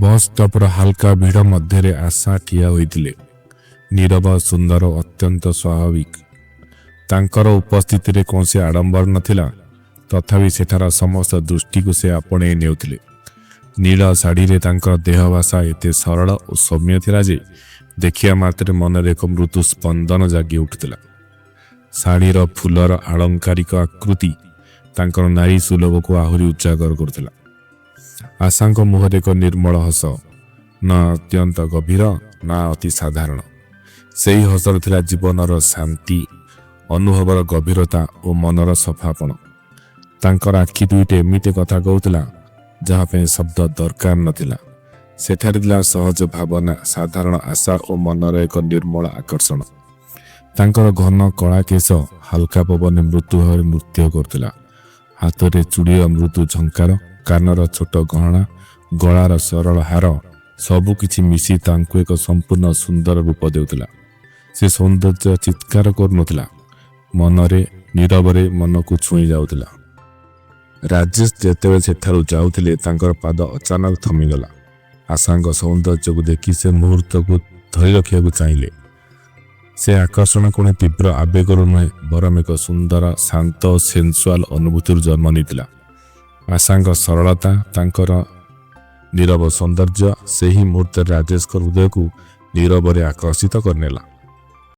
Bus stopper ହାଲକା ଭିଡ଼ ମଧ୍ୟରେ ଆଶା ଠିଆ ହୋଇଥିଲେ, ନୀରବ, ସୁନ୍ଦର ଓ ଅତ୍ୟନ୍ତ ସ୍ୱାଭାବିକ। ତାଙ୍କର ଉପସ୍ଥିତିରେ କୌଣସି ଆଡ଼ମ୍ବର ନଥିଲା, ତଥାପି ସେଠାର ସମସ୍ତ ଦୃଷ୍ଟିକୁ ସେ ଆପଣେଇ ନେଉଥିଲେ। ନୀଳ ଶାଢ଼ୀରେ ତାଙ୍କର ଦେହ ଭାଷା ଏତେ ସରଳ ଓ ସୌମ୍ୟ ଥିଲା ଯେ ଦେଖିବା ମାତ୍ରେ ମନରେ ଏକ ମୃଦୁ ସ୍ପନ୍ଦନ ଜାଗି ଉଠୁଥିଲା। ଶାଢ଼ୀର ଫୁଲର ଆଳଙ୍କାରିକ ଆକୃତି ତାଙ୍କର ନାରୀ ସୁଲଭକୁ ଆହୁରି ଉଜାଗର କରୁଥିଲା। ଆଶାଙ୍କ ମୁହଁରେ ଏକ ନିର୍ମଳ ହସ, ନା ଅତ୍ୟନ୍ତ ଗଭୀର, ନା ଅତି ସାଧାରଣ। ସେହି ହସରେ ଥିଲା ଜୀବନର ଶାନ୍ତି, ଅନୁଭବର ଗଭୀରତା ଓ ମନର ସଫାପଣ। ତାଙ୍କର ଆଖି ଦୁଇଟି ଏମିତି କଥା କହୁଥିଲା, ଯାହା ପାଇଁ ଶବ୍ଦ ଦରକାର ନଥିଲା। ସେଠାରେ ଥିଲା ସହଜ ଭାବନା, ସାଧାରଣ ଆଶା ଓ ମନର ଏକ ନିର୍ମଳ ଆକର୍ଷଣ। ତାଙ୍କର ଘନ କଳା କେଶ ହାଲକା ପବନରେ ମୃଦୁ ଭାବରେ ନୃତ୍ୟ କରୁଥିଲା। ହାତରେ ଚୁଡ଼ିର ମୃଦୁ ଝଙ୍କାର, କାନର ଛୋଟ ଗହଣା, ଗଳାର ସରଳ ହାର, ସବୁ କିଛି ମିଶି ତାଙ୍କୁ ଏକ ସମ୍ପୂର୍ଣ୍ଣ ସୁନ୍ଦର ରୂପ ଦେଉଥିଲା। ସେ ସୌନ୍ଦର୍ଯ୍ୟ ଚିତ୍କାର କରୁନଥିଲା, ମନରେ ନୀରବରେ ମନକୁ ଛୁଇଁ ଯାଉଥିଲା। ରାଜେଶ ଯେତେବେଳେ ସେଠାରୁ ଯାଉଥିଲେ, ତାଙ୍କର ପାଦ ଅଚାନକ ଥମିଗଲା। ଆଶାଙ୍କ ସୌନ୍ଦର୍ଯ୍ୟକୁ ଦେଖି ସେ ମୁହୂର୍ତ୍ତକୁ ଧରି ରଖିବାକୁ ଚାହିଁଲେ। ସେ ଆକର୍ଷଣ କୌଣସି ତୀବ୍ର ଆବେଗରୁ ନୁହେଁ, ବରଂ ଏକ ସୁନ୍ଦର, ଶାନ୍ତ ଓ ସେନ୍ସୁଆଲ ଅନୁଭୂତିରୁ ଜନ୍ମ ନେଇଥିଲା। ଆଶାଙ୍କ ସରଳତା, ତାଙ୍କର ନୀରବ ସୌନ୍ଦର୍ଯ୍ୟ ସେହି ମୁହୂର୍ତ୍ତରେ ରାଜେଶଙ୍କ ହୃଦୟକୁ ନୀରବରେ ଆକର୍ଷିତ କରିନେଲା।